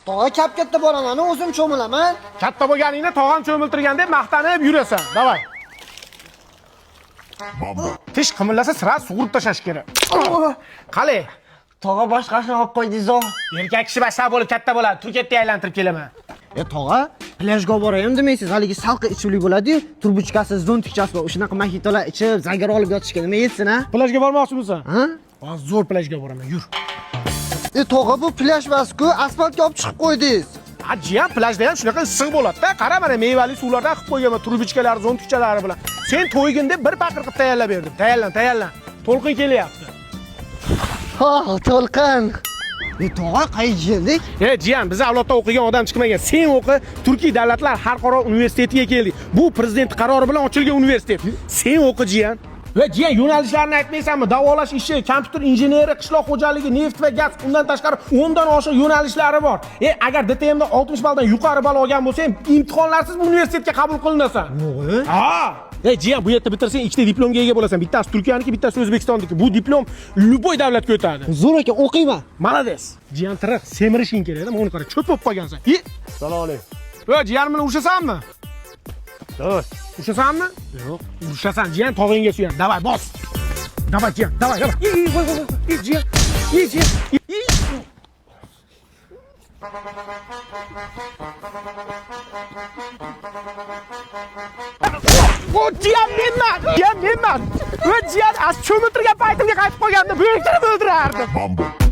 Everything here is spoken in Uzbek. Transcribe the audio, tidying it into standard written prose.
Tog'a, kap-katta boraman, o'zim cho'milaman. Katta bo'lganingda tog'am cho'miltirgan deb maqtanib yurasan. Давай. Tish qimillasa сразу sug'urib tashlash kerak. Qalay? Tog'a, boshqasini olib qo'ydingiz. Erkak kishi bashar bo'lib katta bo'ladi. Turketda aylantirib kelaman. E tog'a, plyajga olib borayam demaysiz. Haligi salqin ichimlik bo'ladi-yu, трубочка si, зонтик chasi bor. O'shanaqa mojitolar ichib, zagar olib yotishga nima yetsin, a? Plyajga bormoqchimisan? Ha? Hozir zo'r plyajga boraman, yur. E tog'a, bu plyaj emas-ku, asfaltga olib chiqib qo'ydingiz. Ha, jiyan, plyajda ham shunaqa issiq bo'ladi-da. Qara, mana mevali suvlardan qilib qo'yganman, трубочка lari, зонтик chalari bilan. Sen to'ygin deb bir paqir qilib tayyorlab berdim. Tayyorlan, tayyorlan. To'lqin kelyapti. Ha, to'lqin. E tog'a, qayerga keldik? E jiyan, biz avlodda o'qigan odam chiqmagan. Sen o'qi, Turkiy davlatlar xalqaro universitetiga keldik. Bu prezident qarori bilan ochilgan universitet. Sen o'qi, jiyan. Va jiyan, yo'nalishlarni aytmaysanmi? Davolash ishi, kompyuter injeneri, qishloq xo'jaligi, neft va gaz, undan tashqari 10 dan oshiq yo'nalishlari bor. E agar DTMda 60 balldan yuqori ball olgan bo'lsang, imtihonlarsiz bu universitetga qabul qilinasan. Yo'q. Ha! Ey jiyan, bu yerda bitirsang ikkita diplomga ega bo'lasan. Bittasi Turkiyaniki, bittasi O'zbekistonniki. Bu diplom любой davlatga o'tadi. Zo'r ekan, o'qiyman. Молодец. Jiyan tiriq, semirishing kerak-da. Mana qara, cho'p bo'lib qolgansan. I, Assalomu alaykum. Voy, jiyan bilan urushasanmi? Давай. Urushasanmi? Yo'q. Urushasan, jiyan, tog'ingga suyan. Давай, bos. Давай, jiyan, давай, давай. I, i, voy, voy, voy. I, jiyan. I, jiyan. I, i. O jiyan menman, jiyan menman. Va jiyan, as cho'miltirgan paytimga qaytib qolgandim. Buyuktirib o'ldirardim. Mambo.